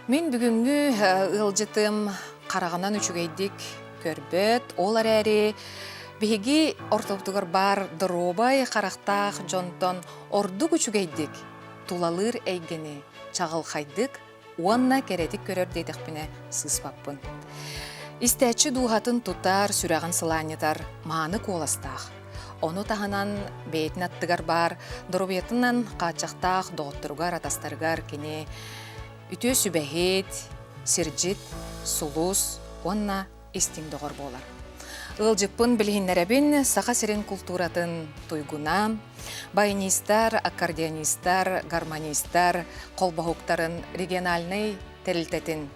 Мин бүгүҥҥү ыалдьытым хараҕынан үчүгэйдик көрбөт, ол эрээри биһиги ортобутугар баар доруобай харахтаах дьонтон ордук үчүгэйдик тулалыыр эйгэни чаҕылхайдык уонна кэрэтик көрөр диэтэхпинэ сыыспаппын. Истээччи дууһатын тутар, сүрэҕин сылаанньытар мааны куоластаах. Ону таһынан бэйэтин аттыгар баар доруобуйатынан хааччахтаах доҕотторугар, атастарыгар кини үтүө сүбэһит, сирдьит, сулус уонна истиҥ доҕор буолар. Ыалдьыппын билиһиннэрэбин Саха сирин култууратын туйгуна, баянистар, аккордеонистар, гармонистар холбоһуктарын региональнай тэрилтэтин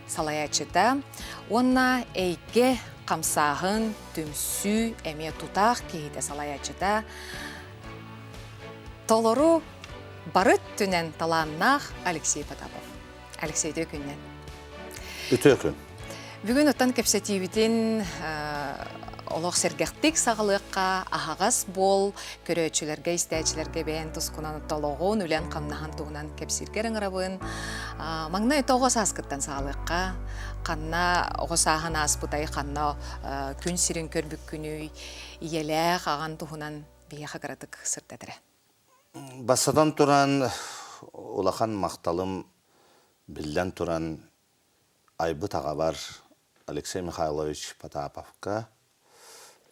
салайааччыта уонна эйгэ хамсааһын, түмсүү эмиэ тутаах киһитэ салайааччыта толору бары өттүнэн талааннаах Алексей Потапов. Алексей үтүө күннэн. Үтүө күн. Бүгүн оттон кэпсэтиибитин олох сэргэхтик саҕалыахха, аһаҕас буол, көрөөччүлэргэ, истээччилэргэ бэйэн тускунан толоҕун, үлэн-хамнаһын туһунан кэпсииргэр ыҥырабын. Маҥнай оҕо сааскыттан саҕалыахха. Ханна оҕо сааһын ааспытай, ханна күн сирин көрбүккүнүй, ийэлээх аҕан туһунан биһиэхэ кыратык сырдат эрэ. Бастатан туран, улахан махталым биллэн туран айбыт аҕабар Алексей Михайлович Потаповка.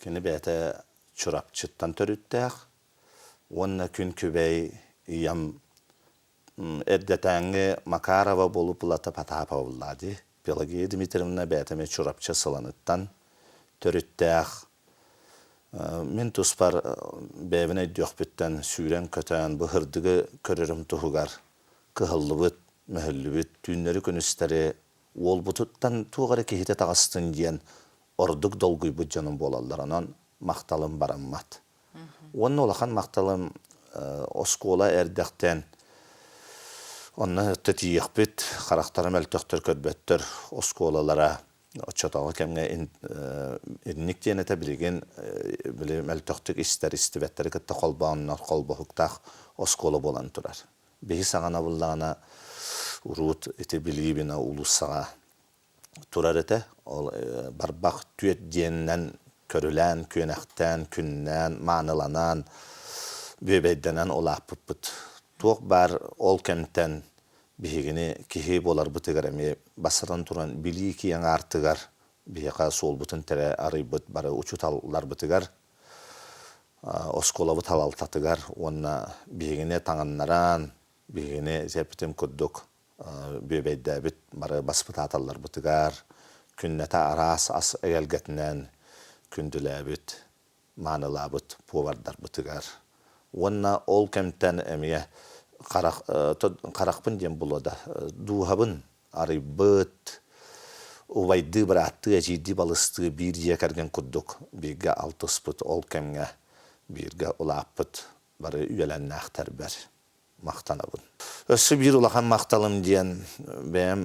Кини бэйэтэ Чурапчыттан төрүттээх уонна күн күбэй ийэм эрдэтээҥҥи Макарова буолуп-Лата Потапова буллаа дии. Пелагея Дмитриевна бэйэтэ эмиэ Чурапчы Сыланыттан төрүттээх. Мин туспар бэйэбин өйдүөхпүттэн сүүрэн-көтөн бу һырдыгы көрөрүм туһугар кыһаллыбыт, мөһүллүбүт, түүннэри-күнүстэри уолбутуттан туох эрэ киһитэ таҕыстын диэн ордук долгуйбут дьонум буолаллар. Онон махталым бараммат. Уонна улахан махталым оскуола эрдэхтэн онно өттө тиийиэхпит, харахтара мөлтөхтөр көрбөттөр оскуолалара Оччотооҕу кэмҥэ инник диэн этэ билигин били мөлтөхтүк истэр истибэттэри кытта холбооннор холбоһуктаах оскуола буолан турар. Биһи саҕана буллаҕына уруут ити Билиибина уулуссаҕа турар этэ. Ол барбах түөт диэнинэн көрүлээн, күөнэхтээн, күннээн, мааныланан, бүөбэйдэнэн улааппыппыт. Туох баар ол кэмтэн биһигини киһи буоларбытыгар эмиэ бастатан туран билии киэҥ аартыгар биһиэхэ суолбутун тэрэ арыйбыт бары учууталларбытыгар, оскуолабыт салалтатыгар уонна биһигини таҥыннаран, биһигини эппитим курдук бүөбэйдээбит бары баспытааталларбытыгар күннэтэ араас ас эгэлгэтинэн күндүлээбит маанылаабыт повардарбытыгар уонна ол кэмтэн эмиэ харах харахпын диэн булуо да дууһабын арыйбыт убайдыы бырааттыы эдьиийдии балыстыы биир дьиэ кэргэн курдук бииргэ алтыспыт ол кэмҥэ бииргэ улааппыт бары үөлэннээхтэрбэр махтанабын. Өссө биир улахан махталым диэн бэйэм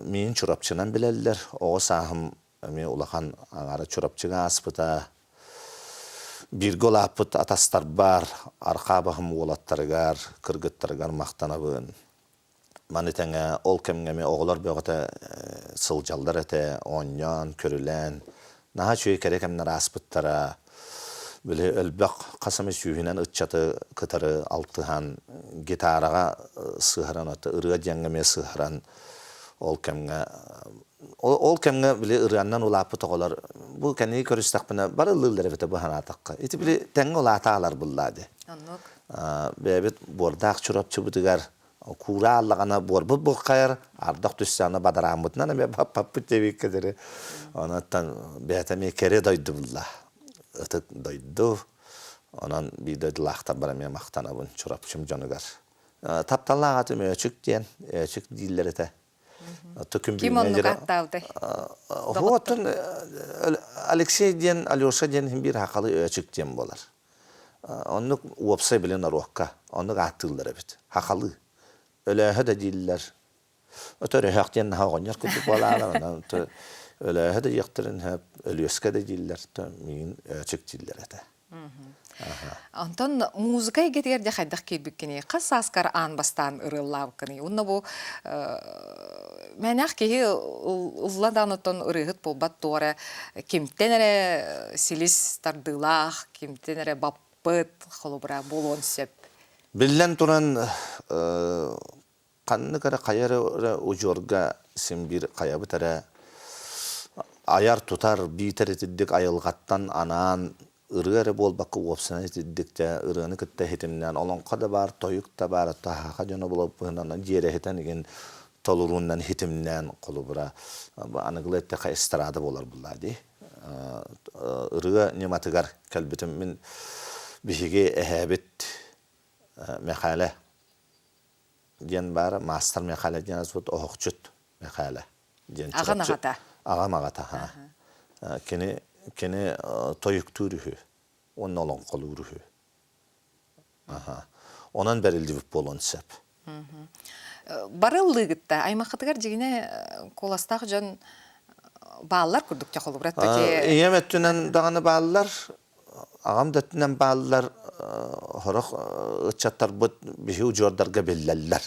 миин Чурапчынан билэллэр. Оҕо сааһым эмиэ улахан аҥаара Чурапчыга ааспыта. Бииргэ улааппыт атастарбар, архаа баһым уолаттарыгар, кыргыттарыгар махтанабын. Маны тэҥэ ол кэмҥэ эмиэ оҕолор бөҕөтө сылдьаллар этэ, оонньоон, көрүлээн. Наһаа үчүгэй кэрэ кэмнэр ааспыттара. Били элбэх хас эмэ сүүһүнэн ыччаты кытары алтыһан, гитараҕа сыһаран, ырыа диэҥҥэ эмиэ сыһаран ол кэмҥэ Ол кэмҥэ били ырыаннан улааппыт оҕолор бу кэнники көрүстэхпинэ бары ыллыыллар эбитэ бу санаатахха. Ити били тэҥҥэ улаата аалар буллаа дии. Оннук. Бэйэбит буордаах Чурапчыбытыгар куура ааллаҕына буорбут булхайар, ардах түстэҕинэ бадарааммытынан эмиэ баппаппыт диэбиккэ диэри. Онон бэйэтэ эмиэ кэрэ дойду булла. Ытык дойду. Онон биир дойдулаахтарбар эмиэ махтанабын Чурапчым дьонугар. Тапталлаах атым Өөчүк диэн, Өөчүк дииллэр этэ. Ким оннук ааттаабытай? Оттон Алексей диэн, Алеша диэн иһин биир хахалы Өөчүк диэн буолар. Оннук уопсай били норуокка оннук ааттыыллар эбит. Хахалы. Өлөөһө да дииллэр. Өтөр өһөх диэн наһаа оҕонньор курдук буолаалар. Онон өлөөһө да диэхтэрин сөп, Өлүөскэ да дииллэр. Миигин Өөчүк дииллэр этэ. Онтон музыка эйгэтигэр дьэ хайдах киирбиккиний? Хас сааскар аан бастаан ырыаллаабыккыный? Уонна бу Мэнэх киһи ылла даҕаны ырыаһыт буолбат туох эрэ кимтэн эрэ силис тардыылаах, кимтэн эрэ баппыт холобура буолуон сөп. Биллэн туран, ханнык эрэ хайа эрэ удьуорга син биир хайабыт эрэ айар-тутар, биитэр итирдик айылҕаттан анаан ырыа эрэ буолбакка уопсайынан итирдик дьэ ырыаны кытта иһитимнээн олоҥхо да баар, тойук да баар, таһааха дьоно булаппыһынан дьиэрэһитэн игин толорууннан хитимнээн холобура аныгылыы эттэххэ эстрада буолар буллаа дии. Ырыа ньыматыгар кэлбитим мин биһиги эһээбит Мэхээлэ диэн баара, маастар Мэхээлэ диэн аспыт оһохчут Мэхээлэ диэн Аҕан аҕата. Аҕам аҕата, Кини кини тойуктуур үһү уонна олоҥхолуур үһү. Онон бэриллибит буолуон сөп. Бары ыллыыгытта аймаххытыгар дьигинэ куоластаах дьон бааллар курдук холобура Ийэм өттүнэн даҕаны бааллар, аҕам да өттүнэн бааллар, сорох ыччаттарбыт биһи удьуордарга биллэллэр.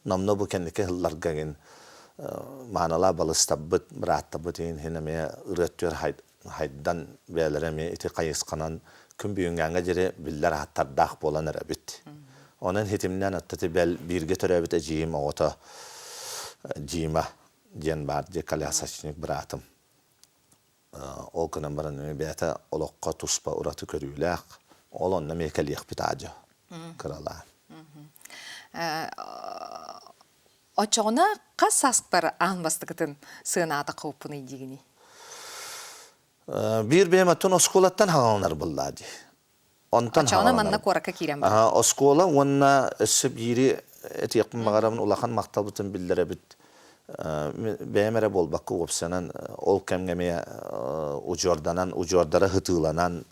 Номно бу кэнники сылларга гин маанылаа балыстарбыт, бырааттарбыт иһин эмиэ ырыа өттүгэр хайдан бэйэлэрэ эмиэ ити хайысханан күн бүгүҥҥээҥҥэ диэри биллэр ааттардаах буолан эрэбит. Онон хитимнээн аттати бэл бииргэ төрөөбүт эдьиийим оҕото Дима диэн баар дии колясочник быраатым. Ол гынан баран эмиэ бэйэтэ олоххо туспа ураты көрүүлээх. Ол онно эмиэ кэлиэхпит аадьа кыралаан. Оччоҕуна хас сааспар аан бастакытын сыанаата хоуппунуй диигиний? Биир бэйэм оттон оскуолаттан хаҥаланар буллаа дии. Онтон Оччоҕуна манна куоракка киирэн баран. Оскуола уонна өссө биири этиэхпин баҕарабын улахан махталбытын биллэрэбит. Бэйэм эрэ буолбакка уопсайынан ол кэмҥэ эмиэ удьуорданан, удьуордара хытыыланан,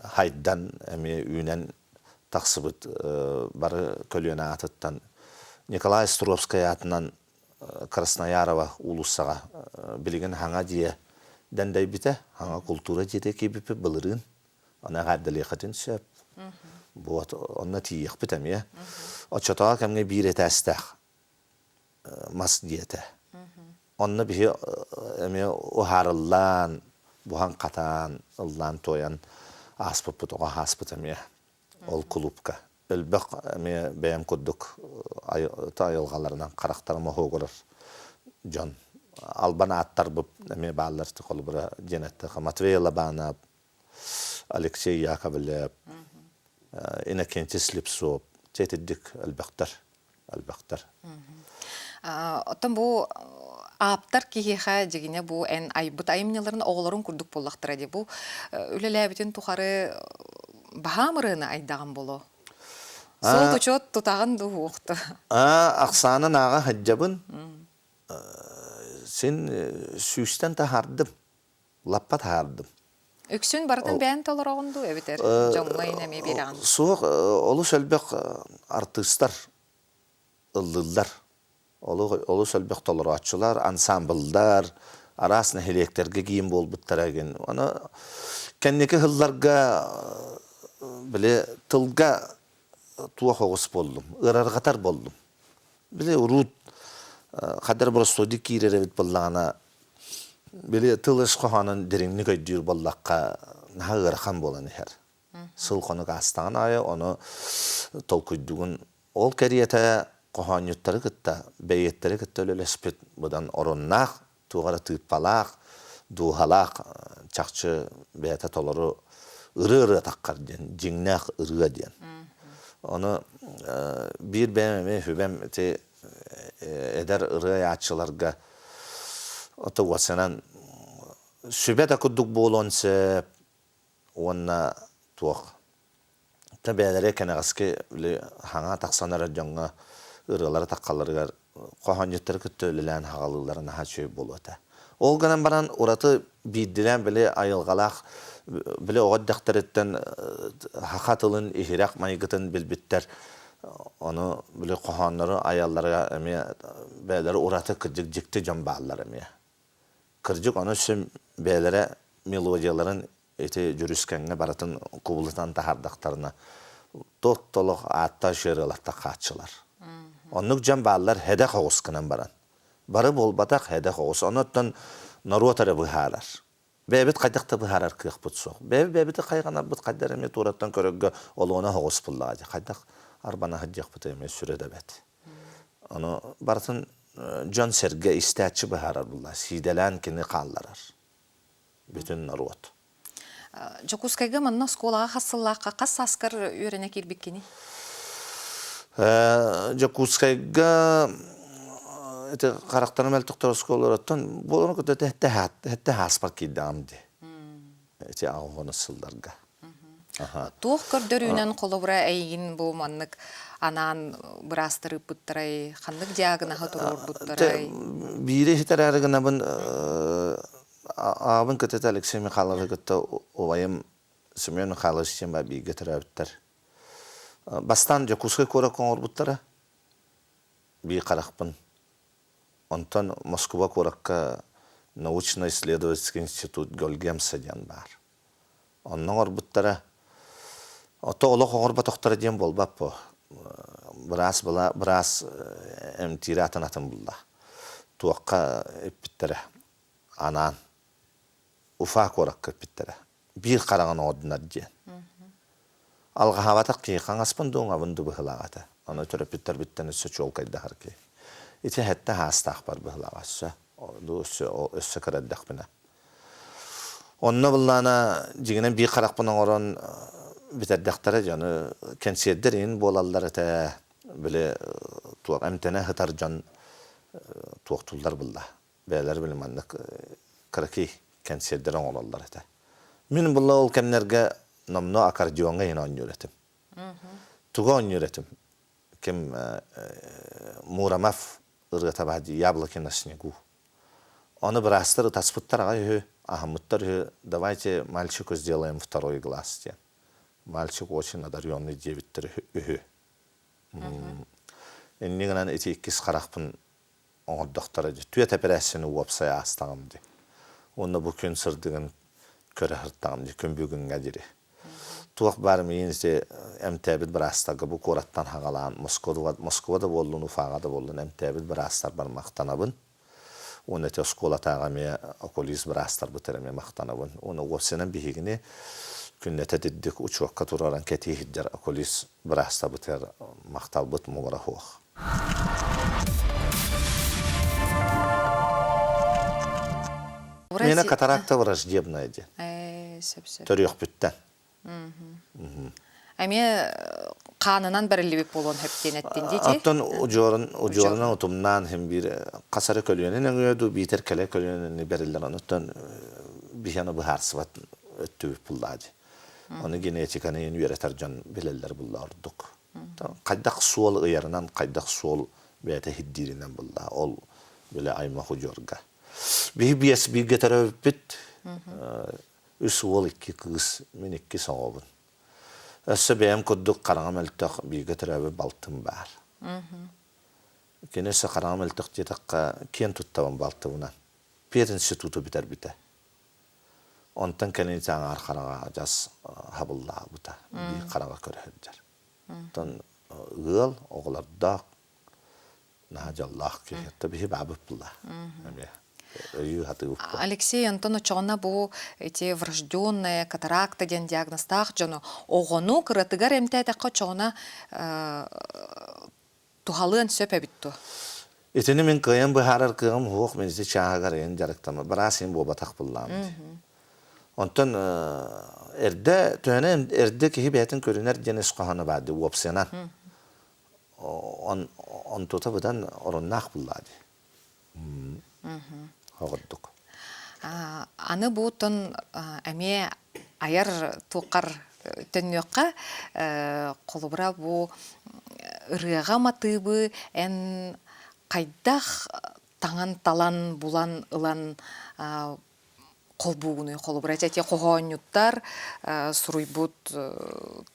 хайдан эмиэ үүнэн тахсыбыт бары көлүөнэ аатыттан Николай Островскай аатынан Красноярова уулуссаҕа билигин хаҥа дьиэ дэндэйбитэ, хаҥа култуура дьиэтэ киирбиппит былырыын. Аны эҕэрдэлиэххитин сөп. Вот, онно тиийиэхпит эмиэ. Оччотооҕу кэмҥэ биир этээстээх мас диэтэ. Онно биһи эмиэ уһаарыллаан, буһан-хатаан, ыллаан-туойан ааспыппыт, оҕо ааспыт эмиэ ол кулуупка. Элбэх эмиэ бэйэм курдук айылҕаларынан харахтарым оһуогурар дьон. Албан ааттарбыт эмиэ бааллар, холобура диэн эттэххэ, Матвей Лобанов, Алексей Яковлев, Иннокентий Слепцов, тетидик элбэхтэр элбэхтэр. Оттон бу ааптар киһиэхэ дьигинэ бу эн айбыт айымньыларын оҕолорун курдук буоллахтара дии. Бу үлэлээбитин тухары баһаам ырыаны айдаҕын боло. Суот учуот тутаҕын дуу уохта. Ахсаанын ааҕа сылдьабын. Син сүүстэн таһаардым. Лаппа таһаардым. Үксүн барытын бэйэн толороҕун дуу эбэтэр дьоҥҥо ин эмиэ биэрэҕин? Суох, олус элбэх артыыстар ыллыыллар. Олус элбэх толорооччулар, ансамбллар, араас нэһилиэктэргэ киин буолбуттара игин. Аны кэнники сылларга били тылга туох оҕус буоллум, ыарарҕатар буоллум. Били уруут хаддар боростуойдук киирэр эбит буоллаҕына, били тыл-өс хоһоонун дириҥник өйдүүр буоллахха, наһаа ыарахан буолан иһэр. Сыл-хонук аастаҕын аайы ону толкуйдугун. Ол кэриэтэ хоһоонньуттары кытта, бэйиэттэри кытта үлэлэспит быдан оруннаах, туох эрэ тыыппалаах, дууһалаах чахчы бэйэтэ толору ырыа ырыатаххар диэн, дьиҥнээх ырыа диэн. Ону биир бэйэм эмиэ сүбэм ити эдэр ырыа айааччыларга ото уотсанан сүбэ да курдук буолуон сөп уонна туох Та бэйэлэрэ кэнэҕэски били хаҥа тахсан эрэр дьоҥҥо ырыалары таххалларыгар хоһоонньуттары кытта үлэлээн хаҕалыыллара наһаа үчүгэй буолуо этэ. Ол гынан баран ураты биирдилээн били айылҕалаах били оҕо эрдэхтэриттэн саха тылын иһирэх майгытын билбиттэр ону били хоһооннору айалларыгар эмиэ бэйэлэрэ ураты кырдьык дьикти дьон бааллар эмиэ. Кырдьык ону өссө бэйэлэрэ мелодияларын ити дьүрүскэҥҥэ барытын кубулутан таһаардахтарына тот-толох ааттаах ырыалартан хааччылар. Оннук дьон бааллар һэдэх оҕус гынан баран. Бары буолбатах, эдэх оҕус. Онон норуот эрэ быһаарар. Бэйэбит хайдах да быһаарар кыахпыт суох. Бэйэбит бэйэбити хайҕанарбыт хайдар эмиэ туораттан көрөргө олуона оҕус буллаҕа дии. Хайдах арбана сылдьыахпыт эмиэ сүрэ да бэт. Ону барытын дьон-сэргэ истээччи быһаарар булла. Сиидэлээн кини хаалларар. Бүтүн норуот. Дьокуускайга манна оскуолаҕа хас сыллаахха хас сааскар үөрэнэ киирбиккиний? Дьокуускайга ити харахтарым мөлтөхтөр оскуолаларыттан буоларын кытта тэттэ ааспар киирдэҕим дии. Ити аҕыс сылларга. Туох көрдөрүүнэн холобура эйигин бу маннык анаан быраастар ыыппыттарай, ханнык диагноһы туруорбуттарай? Биири иһитэрээри гынабын Аҕабын кытта Алексей Михайловы кытта убайым Семен Михайлович диэн баар бииргэ төрөөбүттэр. Бастаан Дьокуускай куоракка оҥорбуттара биир харахпын. Онтон Москуба куоракка научно-исследовательский институт Гольгемса диэн баар. Онно оҥорбуттара. Ото олох оҥорботохторо диэн буолбат буо. Быраас была быраас эмтиирэ атын атын булла. Туохха эппиттэрэ анаан Уфа куоракка эппиттэрэ. Биир хараҕын оҥордунар диэн. Алҕаһаабатах киһи хаҥаспын дуу, уҥабын дуу быһыылаах этэ. Ону төрөппүттэрбиттэн өссө чуолкайдаһар киһи. Ити сэттэ саастаахпар быһыылаах өссө. Өссө, өссө кыра эрдэхпинэ. Онно быллаана дьиҥинэн биир харахпын оҥорон бүтэрдэхтэрэ дьону кэнсиэрдэр иһин буолаллар этэ. Били туох эмтэнэ сытар дьон туохтууллар булла. Бэйэлэр били маннык кыракый кэнсиэрдэри оҥороллор этэ. Мин булла ол кэмнэргэ номнуо аккордеоҥҥа иһин оонньуур этим. Тугу оонньуур этим? Ким Муромов ырыата баар дии «Яблоки на снегу». Ону быраастар ытаспыттар аҕай үһү, аһыммыттар үһү, давайте мальчику сделаем второй глаз диэн. Мальчик очень одаренный диэбиттэр үһү. Инньэ гынан ити иккис харахпын оҥордохторо дии. Түөрт эпэрээссийэни уопсай аастаҕым дии. Уонна бу күн сырдыгын көрө сыртаҕым дии, күн бүгүҥҥэ диэри. Туох баар миигин ити эмтээбит быраастарга бу куораттан хаҕалаан Москва, Москва да буоллун, Уфаҕа да буоллун эмтээбит быраастарбар махтанабын. Уонна ити оскуолатааҕы эмиэ окулист быраастарбытыгар эмиэ махтанабын. Уонна уопсайынан биһигини күннэтэ дирдик учуокка туруоран кэтии сылдьар окулист быраастарбытыгар махталбыт муҥура суох. Миэнэ катаракта враждебная диэн. Сөп сөп. Төрүөхпүттэн. Эмиэ хаанынан бэриллибит буолуон сөп диэн эттин дии. Оттон удьуорун удьуорунан утумнаан иһин биир хас эрэ көлүөнэ нөҥүө дуу биитэр кэлэ көлүөнэни бэриллэр онуттан биһи аны быһаарсыбат өттүбүт буллаа дии. Ону генетиканы үөрэтэр дьон билэллэр булла ордук. Хайдах суол ыйарынан, хайдах суол бэйэтэ сирдииринэн булла. Ол бile аймах удьуорга. Биһи биэс бииргэ төрөөбүппүт. Үс уол, икки кыыс, мин иккис оҕобун. Өссө бэйэм курдук хараҥа мөлтөх бииргэ төрөөбүт балтым баар. Кини өссө хараҥа мөлтөх диэтэххэ, киэн туттабын балтыбынан. Пединституту бүтэрбитэ. Онтон кэлин ити аҥаар хараҥа адьас хабыллаабыта, биир хараҥа көрө сылдьар. Оттон ыал оҕолордоох наһаа дьоллоох киһи. Оттон биһи баабыт була. Эмиэ өйүү сатыыбыт Алексей, онтон оччоҕуна бу ити врожденная катаракта диэн диагнозтаах дьону оҕону кыратыгар эмтээтэххэ оччоҕуна туһалыан сөп эбит дуо? Итини мин кыайан быһаарар кыаҕым суох, мин ити чааһыгар эйэн дьарыктаммат, быраас иһин буолбатах буллаҕым дии. Онтон эрдэ төһөнөн эрдэ киһи бэйэтин көрүнэр диэн ис хоһооно баар дии уопсайынан. Онтута быдан оруннаах буллаа дии. Оҕордук. Аны бу тон эмиэ айар туоххар төннүөххэ холобура бу ырыаҕа матыыбы эн хайдах таҥан талан булан ылан холбуугунуй холобура эти хоһоонньуттар суруйбут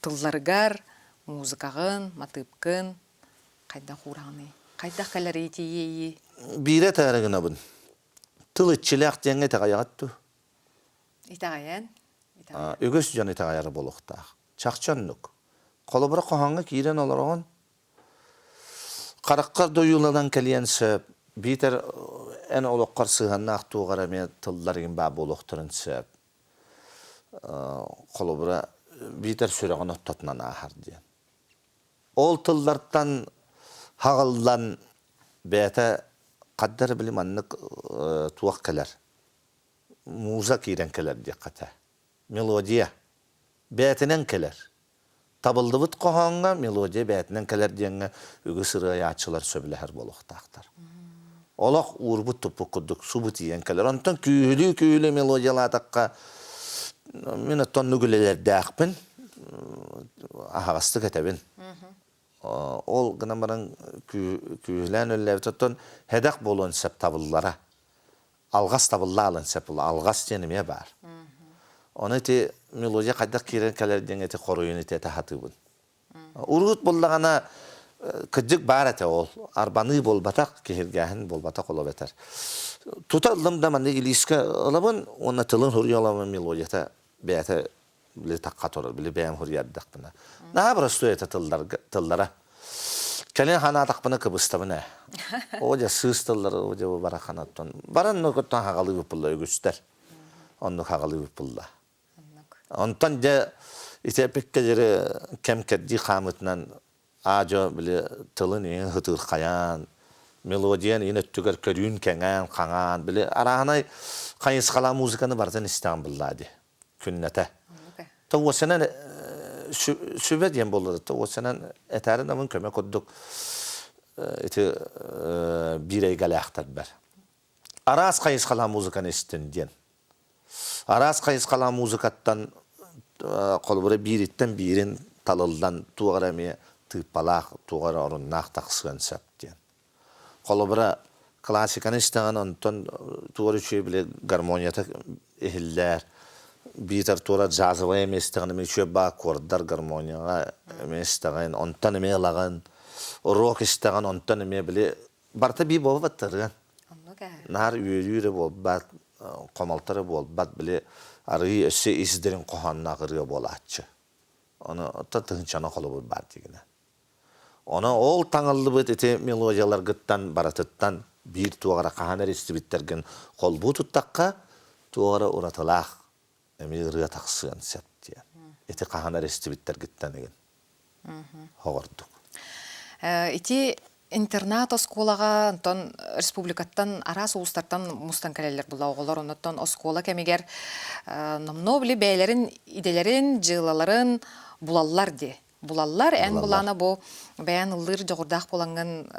тылларыгар музыкаҕын матыыпкын Хайдах уураҕыный? Хайдах кэлэрий тиийии? Биирэ этээри гынабын. Тыл иччилээх диэҥҥэ итэҕэйэҕит дуу? Итэҕэйэн. Үгүс дьон итэҕэйэр буолуохтаах. Чахчы оннук. Холобура хоһооҥҥо киирэн олороҕун, хараххар дойууланан кэлиэн сөп. Биитэр эн олоххор сыһыаннаах туох эрэ эмиэ тыллар игин баар буолуохтарын сөп. Холобура, биитэр сүрэҕин оттотунан ааһар диэн. Ол тыллартан хаҕыллан бэйэтэ хадда эрэ били маннык туох кэлэр, муза киирэн кэлэр диэххэ этэ. Мелодия. Бэйэтинэн кэлэр. Табыллыбыт хоһооҥҥо мелодия бэйэтинэн кэлэр диэҥҥэ үгүс ырыайааччылар сөбүлэһэр буолуохтаахтар. Олох уурбут-туппут курдук субу тиийэн кэлэр. Онтон күүһүлүү-күүһүлүү мелодиялаатахха, мин оттон оннук үлэлэрдээхпин, аһаҕастык этэбин. Ол гынан баран күүһүлээн үлэлээбит оттон һэдэх буолуон сөп табыллара. Алҕас табыллаалын сөп алҕас диэн эмиэ баар. Ону ити мелодия хайдах киирэн кэлэр диэн ити хоруйун ити этэ сатыыбын. Урут буллаҕына кырдьык баар этэ ол. Арбаныы буолбатах, киһиргээһин буолбатах ол эбэтэр. Тута ыллым да маннык илиискэ ылабын уонна тылын суруйа ылабын мелодията бэйэтэ били тахха турар, били бэйэм суруйардахпына. Наһаа боростуой этэ тыллара. Кэлин ханаатахпына кыбыстабын ээ. Оо дьэ сыыс тыллары оо дьэ бараханаттан. Баран нукуттан хагалыы үгүстэр. Оннук хагалыы булла. Онтон дьэ ити эпиккэ диэри кэм-кэрдии хаамытынан аа-дьуо били тылын иһин хытыырхайан, мелодиян иһин өттүгэр көрүүн кэҥээн, хаҥаан, били арааһынай хайысхалаах музыканы барытын истэҕин буллаа дии күннэтэ. Тоҕуосанан сүбэ диэн буолла тоҕуосанан этээрин амын көмө курдук ити биир эйгэлээхтэрбэр. Араас хайысхалаах музыканы истин диэн. Араас хайысхалаах музыкаттан холобура биириттэн биирин талыллан туох эрэ эмиэ тыыппалаах, туох эрэ оруннаах тахсыан сөп диэн. Холобура, классиканы истэҕин, онтон туора үчүгэй били гармонията иһиллэр, биитэр туора джазовай эмиэ истэҕин, эмиэ үчүгэй баа аккордар гармонияҕа эмиэ истэҕин, онтон эмиэ ылаҕын, рок истэҕин, онтон эмиэ били барыта биир буолбат ырыан. Наар үөрүү эрэ буолбат, хомолто эрэ буолбат, били арыый өссө ис дириҥ хоһоонноох ырыа буолааччы. Ону оттон тыһыынчаны холобур баар дигинэ. Ону ол таҥыллыбыт ити мелодияларгыттан барытыттан биир туох эрэ хаһан эрэ истибиттэргин холбуу туттахха, туох эрэ уратылаах эмиэ ырыа тахсыан сөп диэн. Ити хаһан эрэ истибиттэргиттэн игин. Хоҕордук. Ити интернат оскуолаҕа онтон республикаттан араас улуустартан мустан кэлэллэр була оҕолор оннуттан оскуола кэмигэр номнуо били бэйэлэрин идэлэрин, дьыалаларын булаллар дии. Булаллар. Эн булаана бу бэйэн ыллыыр дьоҕурдаах буолаҥҥын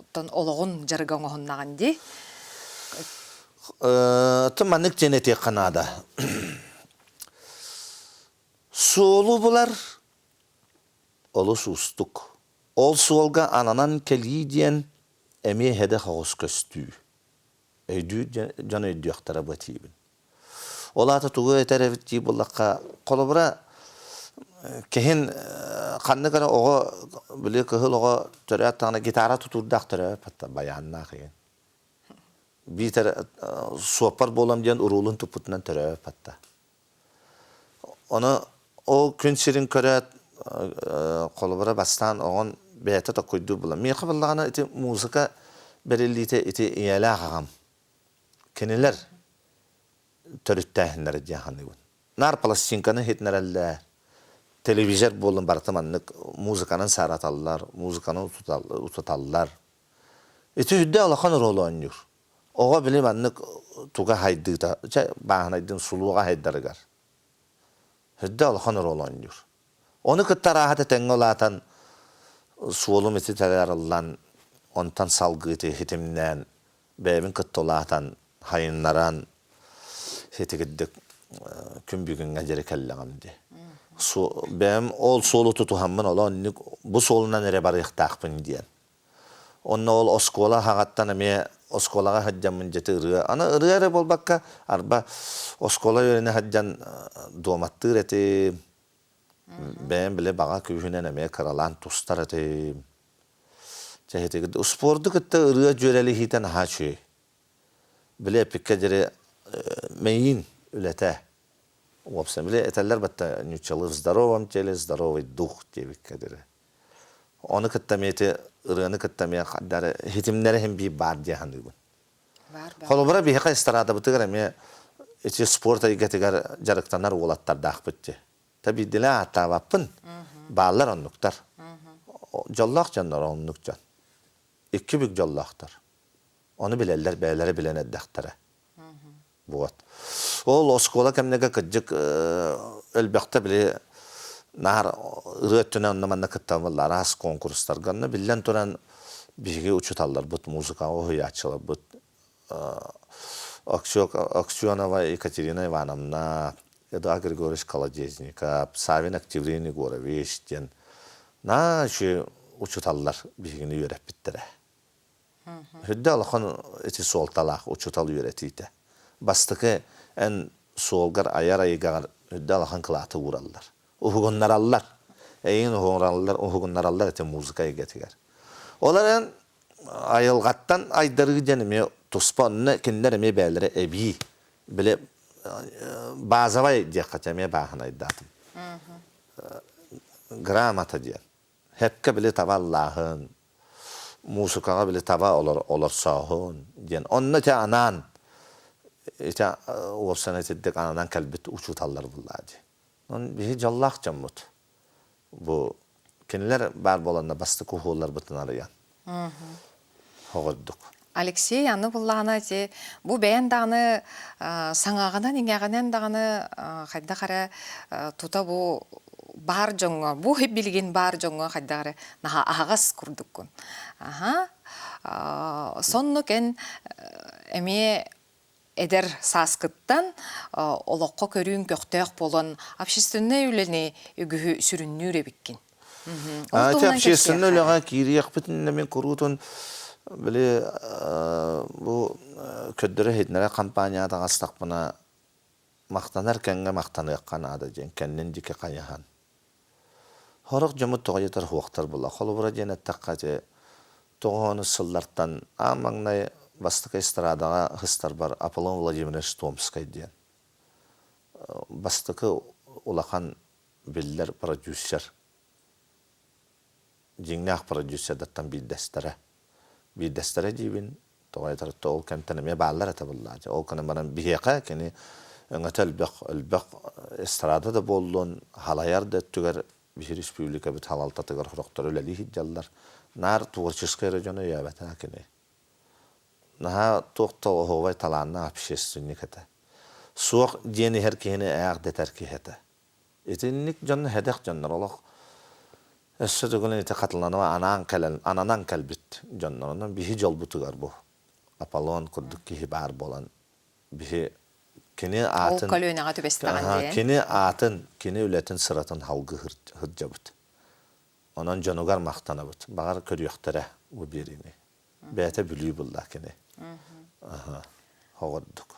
оттон олоҕун дьарыга оҥоһуннаҕын дии. Оттон маннык диэн этиэххэ наада. Суолу булар олус уустук. Ол суолга ананан кэлии диэн эмиэ сэдэх оҕус көстүү. Өйдүүр дьон өйдүөхтэрэ бу этиибин. Ол аата тугу этэр эбит дии буоллахха, холобура, киһин ханнык эрэ оҕо, били кыһыл оҕо төрөөт даҕаны гитара тутуурдаах төрөөбөт байааннаах игин. Биитэр суоппар буолам диэн уруулун туппутунан төрөөбөт Ону ол күн сирин көрөөт, холобура бастаан оҕон бэйэтэ токкуйдуур буолан. Миэхэ буоллаҕына ити музыка бэриллиитэ ити ийэлээх аҕам. Кинилэр төрүттээһиннэрэ диэн саныыбын. Наар пластинканы иһитинэрэллэр, телевизор буоллун барыта маннык музыканан саараталлар, музыканы утуталлар. Ити үрдэ улахан оруолу оонньуур. Оҕо били маннык туга хайдыыта, чэ, бааһынайдын сулууга хайдарыгар. Үрдэ улахан оруолу оонньуур. Ону кытта арааһа тэҥҥэ улаатан, суолум ити арыллан, онтон салгыы ити хитимнээн, бэйэбин кытта улаатан, хайыннаран, ситигирдик күн бүгүҥҥэ диэри кэллэҕим дии. Бэйэм ол суолу тутуһаммын, ол оннук бу суолунан эрэ барыахтаахпын диэн. Онно ол оскуола аһаҕаттан эмиэ оскуолаҕа сылдьаммын дьэ ырыа. Аны ырыа эрэ буолбакка, арба оскуола үөрэнэ сылдьан дуоматтыыр этим. Бэйэм били баҕа күүһүнэн эмиэ кыралаан тустар этим. Чэ ити успуорду кытта ырыа дьүөрэлиһиитэ наһаа үчүгэй. Били эппиккэ диэри мэйиин үлэтэ. Уопсайынан били этэллэр батта нууччалыы в здоровом теле здоровый дух диэбиккэ диэри. Ону кытта эмиэ ити ырыаны кытта эмиэ хардары хитимнэрэ иһин биир баар дии саныыбын. Холобура, биһиэхэ эстрадабытыгар эмиэ ити спорт эйгэтигэр дьарыктанар уолаттардаахпыт дии. Та биирдилээн ааттаабаппын. Бааллар оннуктар. Дьоллоох дьоннор оннук дьон. Икки бүк дьоллоохтор. Ону билэллэр, бэйэлэрэ билэн эрдэхтэрэ. Вот. Ол оскуола кэмнэргэ кырдьык өлбөхтө били наар ырыа өттүнэн онно-манна кыттабыллар араас конкурстарга. Онно биллэн туран биһиги учууталларбыт, музыкаҕа уһуйааччыларбыт Аксенова Екатерина Ивановна, Эдуард Григорьевич Колодезников, Савин Октябрин Егорович диэн наһаа үчүгэй учууталлар биһигини үөрэппиттэрэ. Үрдэ улахан ити суолталаах учуутал үөрэтиитэ. Бастакы эн суолгар айар айыгаҕар үрдэ улахан кылааты уураллар. Уһугуннараллар. Эйигин уһугуннараллар, уһугуннараллар ити музыка эйгэтигэр. Ол эрэн айылҕаттан айдарыы диэн эмиэ туспа онно кинилэр эмиэ бэйэлэрэ эбии били базовай диэххэ эмиэ бааһынайдаатым. Грамота диэн. Хэпкэ били табаллааһын, муусукаҕа били таба олорсооһун диэн. Онно ити анаан ити уопсан итирдик ананан кэлбит учууталлар буллаа дии. Онон биһи дьоллоох дьоммут. Бу кинилэр баар буоланна бастакы уһуулларбытын арыйан. Хоҕордук. Алексей аны буллаҕына ити бу бэйэн даҕаны саҥаҕынан-иҥэҕинэн даҕаны хайдах эрэ тута бу баар дьоҥҥо, бу билигин баар дьоҥҥо хайдах эрэ наһаа аһаҕас курдуккун. Аха. Соннук эн эмиэ эдэр сааскыттан олоххо көрүүҥ көхтөөх буолан общественнай үлэни үгүһү сүрүннүүр эбиккин. Ол туһунан общественнай үлэҕэ киириэхпитин мин куруутун били бу көрдөрө-иһитиннэрэр компанияҕа таҕыстахпына махтанар кэмҥэ махтаныахха наада диэн кэннин диэки хайыһан Сорох дьоммут тоҕо диэтэр суохтар буолла. Холобура диэн эттэххэ, ити тоҕоонус сыллартан аан маҥнай бастакы эстрадаҕа сыстарбар Аполлон Владимирович Томскай диэн бастакы улахан биллэр продюсер, дьиҥнээх продюсердартан биирдэстэрэ. Биирдэстэрэ диибин, Тоҕо этэр ол кэмтэн эмиэ бааллар этэ буоллаа. Ол гынан баран биһиэхэ кини өҥөтө элбэх, элбэх эстрада да буоллун, халайар да өттүгэр биһи республикабыт салалтатыгар сорохтор үлэлии сылдьаллар. Наар творческай эрэ дьону өйөөбөтө кини. Наһаа туох да оһуобай талааннаах общественник этэ. Суох диэн иһэр киһини ээх дэтэр киһи этэ. Итинник дьон сэдэх дьоннор олох өссө төгүлүн ити хатыланама анаан кэлэн ананан кэлбит дьоннор. Онон биһи дьолбутугар бу Аполлон курдук киһи баар буолан биһи кини аатын Ол көлүөнэҕэ түбэстэҕин диэн. Кини аатын, кини үлэтин сыратын халгыы сылдьабыт. Онон дьонугар махтанабыт. Баҕар көрүөхтэрэ бу биэриини. Бэйэтэ Бүлүү булла кини. Хоҕордук.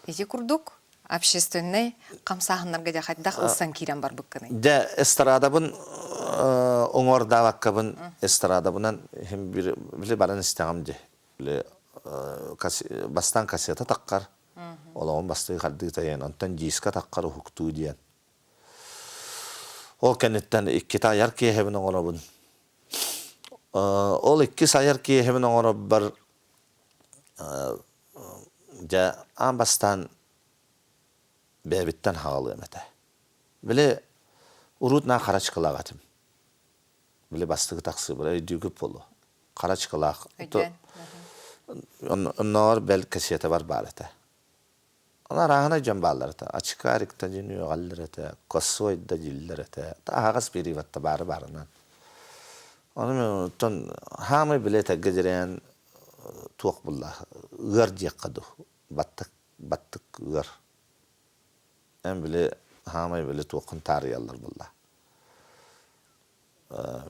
Ити курдук общественнай хамсааһыннарга дьэ хайдах ылсан киирэн барбыккыный? Дьэ, эстрадабын оҥордаабаккабын эстрадабынан иһин били баран истэҕим дии. Били бастаан кассета таххар, олоҕум бастыы хардыы тайан, онтон диска таххар уһуктуу диэн. Ол кэнниттэн иккитэ айар киэһэбин оҥоробун. Ол иккис айар киэһэбин оҥороббор дьэ аан бастаан бэйэбиттэн хаҕалыам этэ. Били урут наа хара чыкылаах этим. Били бастакы тахсыыбар өйдүүгүт буолуо. Хара чыкылаах. Оннооҕор бэл кассетабар баар этэ. Аны арааһынай дьон бааллар этэ. Очкарик да диэн үөҕэллэр этэ, косой да дииллэр этэ. Аһаҕас перевод да баары баарынан. Ону мен оттон хаамай билэ этэргэ дирээн туох булла ыар диэххэ дуу баттык баттык ыар. Эн били хаамай били туоххун таарыйаллар булла.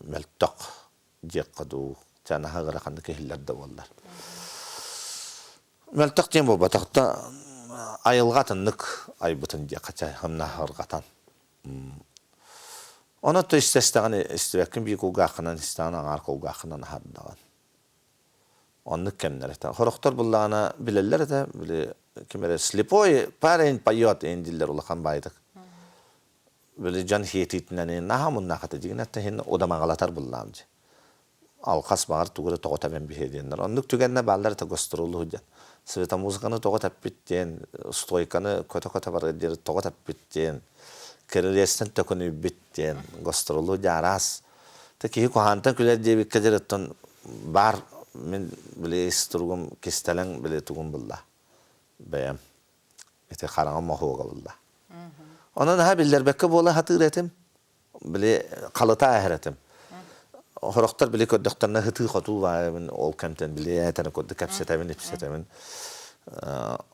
Мөлтөх диэххэ дуу, чэ наһаа ыараханнык иһиллэр да буоллар. Мөлтөх диэн буолбатах да айылҕа атыннык айбытын диэххэ чэ ымнаһырҕатан. Ону то истэстэҕин истибэккин биир кулгааххынан истэҕин аҥаар кулгааххынан аһардаҕын. Оннук кэмнэр этэ. Сорохтор буллаҕына билэллэр этэ, били ким эрэ слепой парень поет ин дииллэр улахан баайдык. Били дьон хиэтиитинэн наһаа муннаах этэ дигин этэ иһин удамаҕалатар буллаам дии. Алхас баҕар тугу эрэ тоҕо тэбэн биһиэ диэннэр. Оннук түгэннэ бааллар этэ гастроллуу диэн. Светомузыканы тоҕо тэппит диэн, стойканы көтө-көтө барар диэри тоҕо тэппит диэн, кирилиэстэн төкүнүйбүт диэн, гастроллуу дьэ араас. Тэ киһи куһаантан күлэр диэбиккэ диэри оттон баар мин били ис туругум кистэлэҥ били тугум булла бэйэм ити хараҥа моһуога булла. Онон наһаа биллэрбэккэ буола сатыыр этим. Били халыта эһэр этим. Хорохтор били көрдөхтөрүнэ ытыы-хотуу баайабын ол кэмтэн били этэн курдук кэпсэтэбин, ипсэтэбин.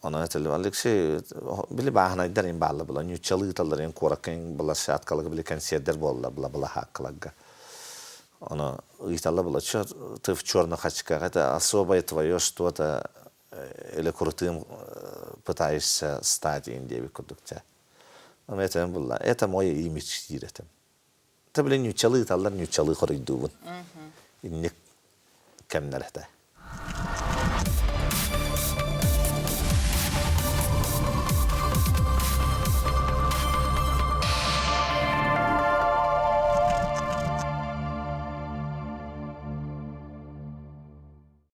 Онон этэлим, Алексей, били бааһынайдар им баалла була, ньуччалыы ыыталлар им куоракка им площадкаларга били концердер буолла була былаһааккаларга. Ону ыыталла була, что ты в черных очках, это особое твое что-то или крутым пытаешься стать им диэбит курдук дьэ. Ону этэн булла, это мой имидж диир этим. Та билин ньуччалыы ыыталлар, ньуччалыы хоруйдуубун. Инник кэмнэр этэ.